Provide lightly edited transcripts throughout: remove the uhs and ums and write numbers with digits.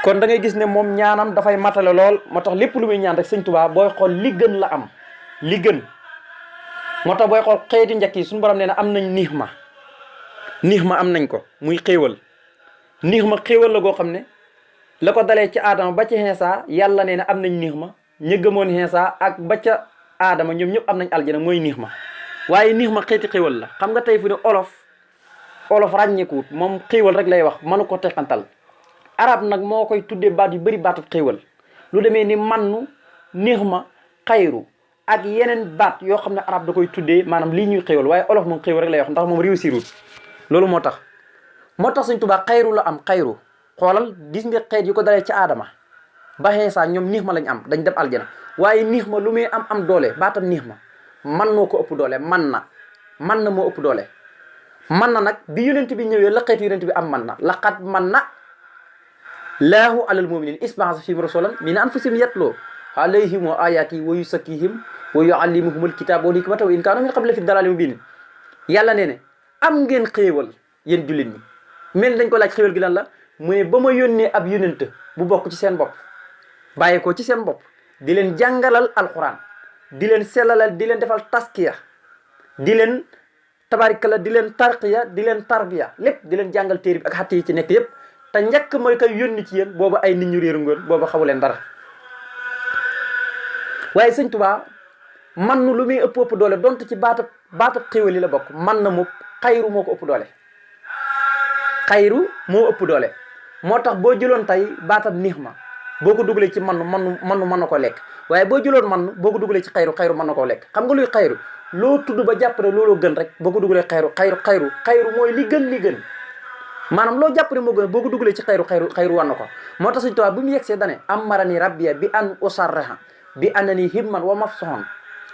kon da ngay gis ne moom ñaanam dafay matale lool moo tax lépp lu muy ñaan rek sëñ Tuubaa booy xool li gën la am li gën moo tax booy xool xeeti njëkk yi suñu borom nee na am nañ niix ma am nañ ko muy xéewal niix ma xéewal la goo xam ne la ko dalee ci aadama ba ci Iisaa yàlla nee na am nañ niix ma ña gëmoon Iisaa ak ba ca aadama ñoom ñëpp am nañ aljana mooy niix ma waaye niix ma xeeti xéewal la xam nga tey fu ne olof ràññeekuwut moom xéewal rek lay wax mënu ko teqantal arab nag moo koy tuddee baat yu bëri baatub xéewal lu demee ni mannu niix ma xayru ak yeneen baat yoo xam ne arab da koy tuddee maanaam lii ñuy xéewal waaye olof moom xéewal rek lay wax ndax moom réussirut loolu moo tax Sëñ Tuubaa xayru la am xayru xoolal gis nga xeet yu ko dalee ci aadama ba Iisaa ñoom niix ma lañ am dañ dem aljana waaye niix ma lu muy am doole baatam niix ma man noo ko ëpp doole man na moo ëpp doole man na nag bi yonent bi ñëwee la xeetu yonent bi am man na laqad man na laahu alal mu'minin isba'asa fihim rasulan min anfusihim yatloo alayhim wa ayati wa yusakkihim wa yuallimuhumul kitaba wal hikmata wa in kaanu min qabli fi dalalin mubin yàlla nee ne am ngeen xéewal yéen jullit ñi mel dañ ko laaj xéewal gi lan la mu ne ba ma yónnee ab yonent bu bokk ci seen bopp bàyyi ko ci seen bopp di leen jàngalal alquran di leen sellalal di leen defal taskiya di leen tabarikala di leen tarqiya di leen tarbiya lépp di leen jàngal téere bi ak xatt yi ci nekk yépp te njëkk mooy koy yónni ci yéen booba ay nit ñu réeru ngoon booba xamu leen dara waaye Sëñ Tuubaa man nu lu muy ëpp doole donte ci baatab xéwal yi la bokk man na mu xayru moo ko ëpp doole xayru moo ëpp doole moo tax boo jëloon tey baatab niix ma boo ko dugalee ci mannu mën na ko lekk waaye boo jëloon mannu boo ko dugalee ci xayru mën na koo lekk xam nga luy xayru loo tudd ba jàpp ne looloo gën rek boo ko dugalee xayru mooy li gën maanaam loo jàpp ne moo gën boo ko dugalee ci xayru wan na ko moo tax Sëñ Tuubaa bi mu yegsee dane amarani rabbiya bi an usarraha bi anani himman wa mafsohon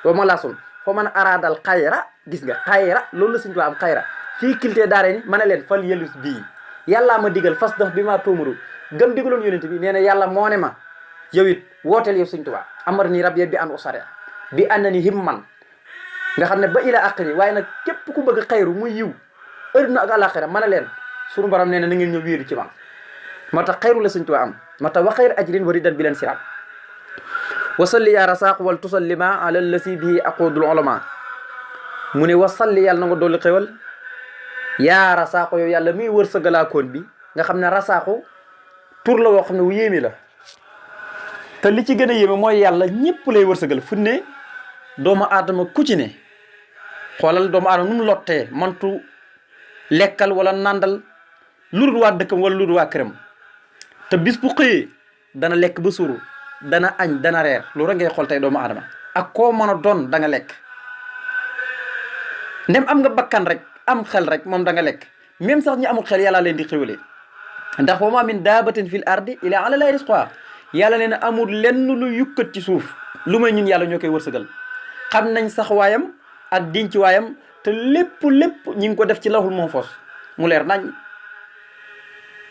wa malasun fa man aradal xayra gis nga xayra loolu la Sëñ Tuubaa am xayra fii kiltee daare ni ma ne leen fal yelus bii yàllaa ma digal fas dox bi maa tuumaru gëm digaloon yonent bi nee na yàlla moo ne ma yow it wooteel yow Sëñ Tuubaa amarani rabbiya bi an usarraha bi anani himman nga xam ne ba ila aqri waaye nag képp ku bëgg xayru muy yiw adduna ak àlaxira ma ne leen sunu borom nee na ngeen ñëw wéeru ci man moo tax xayru la Sëñ Tuubaa am moo tax wa xayr ajrin wa ridan bi leen siraat wasalli ya rasaq wal tusallima ala lasi bihi aqudul ulama mu ne wasalli yàlla na nga dolli xéwal yaa rasaqu yow yàlla muy wërsëgalaakoon bi nga xam ne rasaqu tur la woo xam ne wu yéeme la te li ci gën a yéeme mooy yàlla ñëpp lay wërsëgal fu ne doomu aadama ku ci ne xoolal doomu aadama nu mu lottee mantu lekkal wala nandal lu dul waa dëkkam wala lu dul waa këram te bis bu xëyee dana lekk ba suuru dana añ dana reer loolu rek ngay xool tey doomu aadama ak koo mën a doon da nga lekk ndem am nga bakkan rek am xel rek moom da nga lekk même sax ñi amul xel yàlla leen di xéwalee ndax wa ma min daabatin fil ardi illa ala llahi rizquha yàlla nee na amul lenn lu yukkat ci suuf lu may ñun yàlla ñoo koy wërsëgal xam nañ sax waayam ak dinc waayam te lépp ñi ngi ko def ci lawhul mahfuz mu leer nañ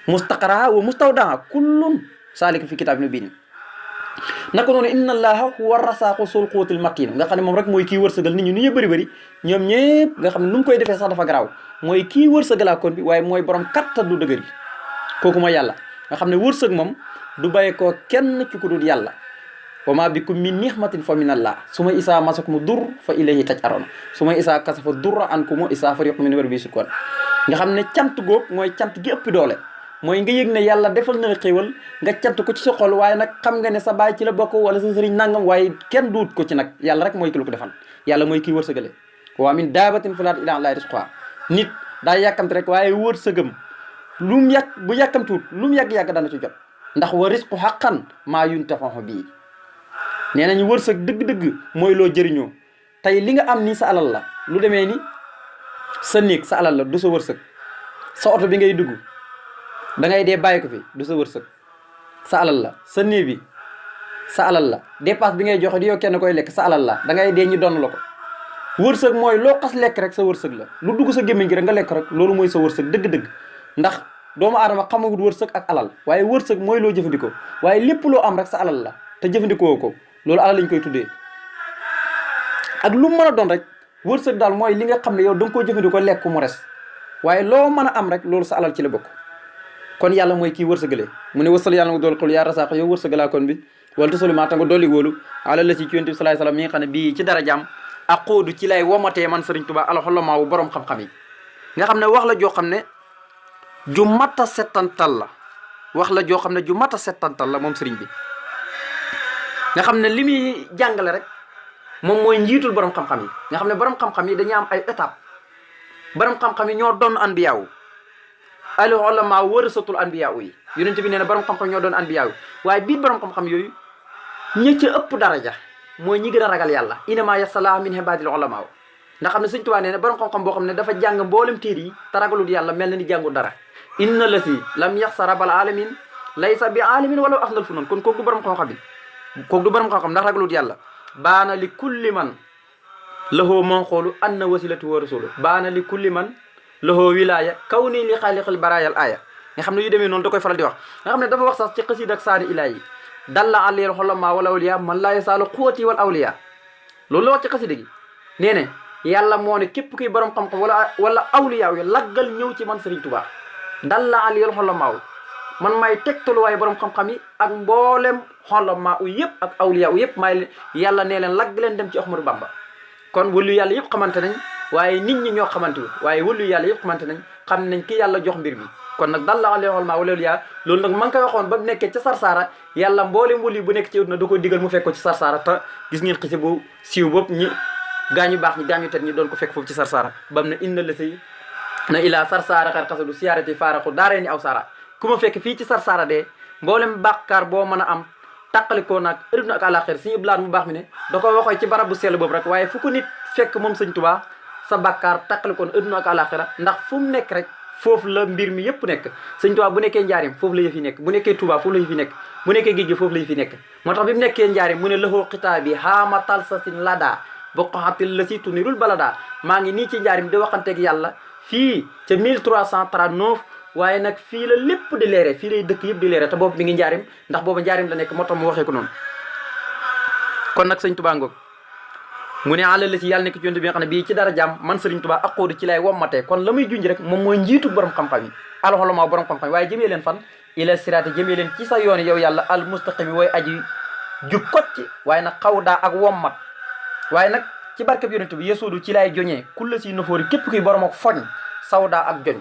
mustaqara wa mustawdaa kullun saalika fi kitaabin mubiin naka noonu inna allaha huwa rasaqu sul quwwatil matin nga xam ne moom rek mooy kii wërsëgal nit ñi nu ñu bëri ñoom ñëpp nga xam ne nu mu koy defee sax dafa garaaw mooy kii wërsëgalaakoon bi waaye mooy borom kattan du dëgër gi kooku mooy yàlla nga xam ne wërsëg moom du bàyyi ko kenn ci ku dul yàlla wa ma bikum min nihmatin fa min allah suma isa masakum dur fa ilayhi taj'arun suma isa kasafa durra ankum isa fariqun min warbi sukkoon nga xam ne cant góog mooy cant gi ëpp doole mooy nga yëg ne yàlla defal na la xéewal nga cant ko ci sa xol waaye nag xam nga ne sa baay ci la bokk wala sa sëriñ nangam waaye kenn duut ko ci nag yàlla rek mooy ki lu ko defal yàlla mooy kii wërsëgale wa min daabatin fil ardi illa ala llahi rizquha nit daa yàkkamte rek waaye wërsëgam lu mu bu yàkkamtuut lu mu yàgg-yàgg dana ci jot ndax wa risqu haqqan maa yuntafahu bii nee nañu wërsëg dëgg-dëgg mooy loo jëriñoo tey li nga am nii sa alal la lu demee ni sa néeg sa alal la du sa wërsëg sa oto bi ngay dugg da ngay dee bàyyi ko fi du sa wërsëg sa alal la sa néeg bi sa alal la dépasse bi ngay joxe di yow kenn koy lekk sa alal la da ngay dee ñi donn la ko wërsëg mooy loo xas lekk rek sa wërsëg la lu dugg sa gémmiñ gi rek nga lekk rek loolu mooy sa wërsëg dëgg-dëgg ndax doomu aadama xamagul wërsëg ak alal waaye wërsëg mooy loo jëfandikoo waaye lépp loo am rek sa alal la te jëfandikoo ko loolu alal lañ koy tuddee ak lu mën a doon rek wërsëg daal mooy li nga xam ne yow da nga koo jëfandikoo lekk mu res waaye loo mën a am rek loolu sa alal ci la bokk kon yàlla mooy kii wërsëgale mu ne wasal yàlla nga dool xul yaa rasaax yow wërsëgalaa kon bi wala tasolu maa ta nga dolli wóolu ala la si ci yonent bi salaay salaam mi nga xam ne bii ci dara jaam ak xóodu ci lay womatee man Sëriñ Tuubaa alxolomaawu borom xam-xam yi nga xam ne wax la joo xam ne ju mat a settantal la wax la joo xam ne ju mat a settantal la moom sëriñ bi nga xam ne li muy jàngale rek moom mooy njiitul borom xam-xam yi nga xam ne borom xam-xam yi dañuy am ay étape borom xam-xam yi ñoo doon anbiyaawu al ulama warasatul anbiyaawu yi yonent bi nee na borom xam-xam ñoo doon anbiyaawu waaye biir borom xam-xam yooyu ñi ca ëpp daraja mooy ñi gën a ragal yàlla inama yasalaa min ibadil ulama ndax xam ne Sëriñ Tuubaa nee na borom xam-xam boo xam ne dafa jàng mboolem téere yi te ragalul yàlla mel na ni jàngul dara inna la si lam yaxsa rabal alamin laysa bi alamin wala afdal fu noonu kon kooku du borom xam-xam bi kooku du borom xam-xam ndax ragalut yàlla baana li kulli man lahoo man xoolu anna wasilatu wa rasulu baana li kulli man lahoo wilaya kaw nii li xaaliqal barayal aaya nga xam ne yu demee noonu da koy faral di wax nga xam ne dafa wax sax ci xasiid ak saani ilaa yi dalla aleel xolama wala awliya man laa yasaalu xuwati wal awliya loolu la wax ci xasiida gi nee ne yàlla moo ne képp kuy borom xam-xam wala awliya yi laggal ñëw ci man Sëriñ Tuubaa dalla aleel xolama man may tegtaluwaay borom xam-xam yi ak mboolem xolama u yëpp ak awliya u yëpp maay yàlla nee leen lagg leen dem ci Ahmadu Bamba kon wëllu yàlla yëpp xamante nañ waaye nit ñi ñoo xamante wu waaye wëllu yàlla yëpp xamante nañ xam nañ ki yàlla jox mbir mi kon nag dalla aleel xolama wala awliya loolu nag ma ngi koy waxoon ba mu nekkee ca Sarsara yàlla mboolem wëllu bu nekk ci na da ko digal mu fekk ko ci Sarsara te gis ngeen xisi bu siiw bopp ñi gaañu baax ñi gaañu tet ñi doon ko fekk foofu ci Sarsara bam na inna la say na ilaa Sarsara xar xasadu siyaarati faaraxu daaree ni aw sara ku ma fekk fii ci Sarsara de mboolem bàkkaar boo mën a am tàqalikoo naag ëdduna ak àlaxir suñu iblaat mu baax mi ne da ko waxoy ci barab bu sell boobu rek waaye fu ko nit fekk moom Sëñ Tuubaa sa bàkkaar tàqalikoo na ëdduna ak àlaxira ndax fu mu nekk rek foofu la mbir mi yëpp nekk Sëñ Tuubaa bu nekkee njaarim foofu la yëf yi nekk bu nekkee Tuubaa foofu la yëf yi nekk bu nekkee géej gi foofu la yëf yi nekk moo tax bi mu nekkee njaarim mu ne laxoo xitaa bi xaama talsasin lada boqaxatil la si tunirul balada maa ngi nii ci njaarim di waxanteeg yàlla fii ca 1339 waaye nag fii la lépp di leere fii lay dëkk yëpp di leere te boobu mi ngi njaarim ndax boobu njaarim la nekk moo tax mu waxee ko noonu kon nag Sëñ Tuubaa ngoog mu ne àla la si yàlla nekk ci yonte bi nga xam ne bii ci dara jàmm man Sëriñ Tuubaa ak xóodu ci lay wommatee kon la muy junj rek moom mooy njiitu borom xam-xam yi alxolama borom xam-xam yi waaye jëmee leen fan ila siraati jëmee leen ci sa yoon yow yàlla al mustaqimi wooy aji jub kocc waaye nag xaw daa ak wommat waaye nag ci barkeb yonente bi yesuudu ci lay joñee kulla si nafóori képp kuy borom ak foñ sawdaa ak joñ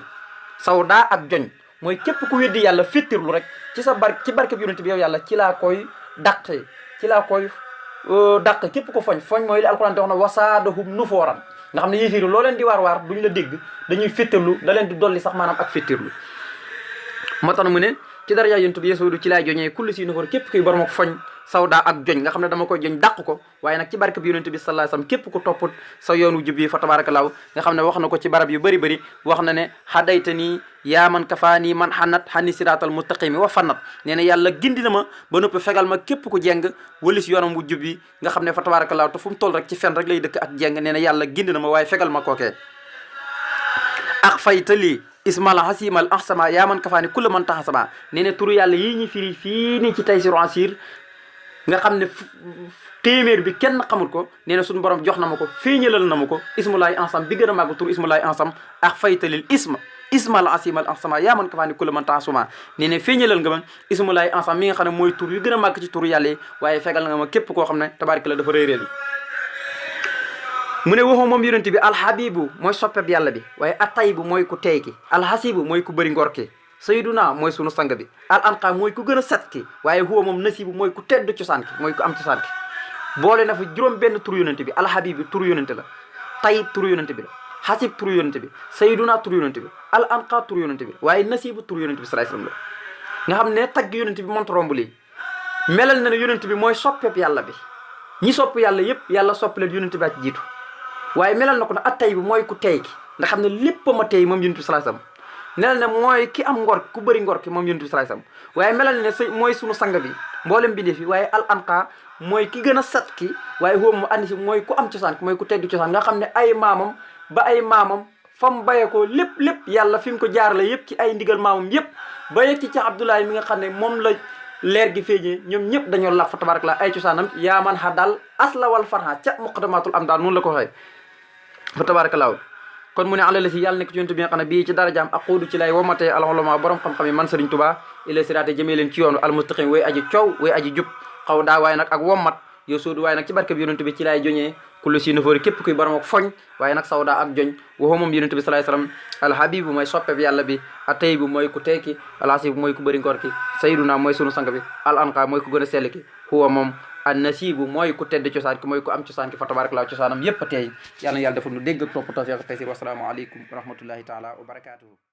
sawdaa ak joñ mooy képp ku weddi yàlla féttirlu rek ci ci barkeb yonente bi yow yàlla ci laa koy dàqee ci laa koy dàq képp ko foñ mooy li alquran te wax na wasaadahum nufooran nga xam ne yéefiiru loo leen di waar duñu la dégg dañuy féttirlu da leen di dolli sax maanaam ak féttirlu moo tax mu ne ci dara yaay yonente bi yesuudu ci laay joñee kulla si nafóori képp kuy borom ak foñ sawda ak joñ nga xam ne dama koy joñ dàq ko waaye nag ci barke bi yonente bi sallallahu alayhi wasallam képp ku topp sa yoonu jub yi fa tabarakallahu nga xam ne wax na ko ci barab yu bëri wax na ne xadayta nii yaa man kafaanii man xanat xani siraatal mustaqimi wa fannat nee na yàlla gindi na ma ba noppi fegal ma képp ku jeng walis yoonam wu jub yi nga xam ne fa tabarakallahu te fu mu toll rek ci fen rek lay dëkk ak jeng nee na yàlla gindi na ma waaye fegal ma kookee ak fayta lii ismal hasimal ahsama yaa man kafaani kulla man taxasama nee na turu yàlla yii ñi firi fii nii ci Taysiru Asiir nga xam ne téeméer bi kenn xamul ko nee na suñu borom jox na ma ko feeñalal na ma ko ismulaay ansam bi gën a màgg tur ismulaay ansam ak faytalil ismal asimal ansama yaa man kafaani kulla man taxasuma nee na feeñalal nga ma ismulaay ansam mi nga xam ne mooy tur yu gën a màgg ci turu yàlla yi waaye fegal nga ma képp koo xam ne tabaaraka la dafa réeréel mu ne waxoo moom yonente bi alhabibu mooy soppeb yàlla bi waaye atayibu mooy ku tey ki alhasibu mooy ku bëri ngor ki sayyiduna mooy sunu sang bi al anqa mooy ku gën a set ki waaye huwa moom nasibu mooy ku tedd cosaan ki mooy ku am cosaan ki boole na fa juróom benn turu yonente bi alhabibu turu yonente la tayib turu yonente bi la hasib turu yonente bi sayyiduna turu yonente bi al anqa turu yonente bi waaye nasibu turu yonente bi sallallahu alayhi wasallam la nga xam ne tagg yonente bi monta romb lii melal na ne yonente bi mooy soppeb yàlla bi ñi sopp yàlla yëpp yàlla sopp leen yonente bi ak jiitu waaye melal na ko ne attay bi mooy ku tey ki nga xam ne lépp ma tey moom yonente bi sallallahu alayhi wasallam nelal ne mooy ki am ngor ku bëri ngor ki moom yonent bi sallallahu alayhi wasallam waaye melal ne mooy sunu sang bi mboolem bindee fi waaye al anqa mooy ki gën a set ki waaye xóomu mu andi si mooy ku am cosaan ki mooy ku tedd cosaan nga xam ne ay maamam ba ay maamam fa mu bayee ko lépp yàlla fi mu ko jaarale yëpp ci ay ndigal maamam yëpp ba yegg ci Abdoulaye mi nga xam ne moom la leer gi feeñee ñoom ñëpp dañoo laf fa tabarakallah ay cosaanam yaa man xa daal asla wal farha ca muqaddamatul am daal noonu la ko waxee fa tabarakallah kon mu ne alala si yàlla nekk ci yonent bi nga xam ne bii ci darajaam aquudu ci lay womatee alxolama borom xam-xam yi man Sëriñ Tuubaa ila siraate jëmee leen ci yoonu almustaqim way aji coow way aji jub xaw daa waaye nag ak wommat yow suudu waaye nag ci barke bi yonent bi ci laay joñee kullu si nafoori képp kuy borom ak foñ waaye nag sawda ak joñ waxoo moom yonent bi salaay salaam alhabibu mooy soppe bi yàlla bi atayibu mooy ku teeki alasibu mooy ku bëri ngor ki sayyiduna mooy sunu sang bi al anqa mooy ku gën a sell ki huwa moom an nasibu mooy ku tedd cosaan ki mooy ku am cosaan ki fa tabarakallah cosaanam yépp a teey yàlla na yàlla defal nu dégg ak topp tawfiq taysir wasalaamu aleykum wa rahmatullahi taala wa barakatuhu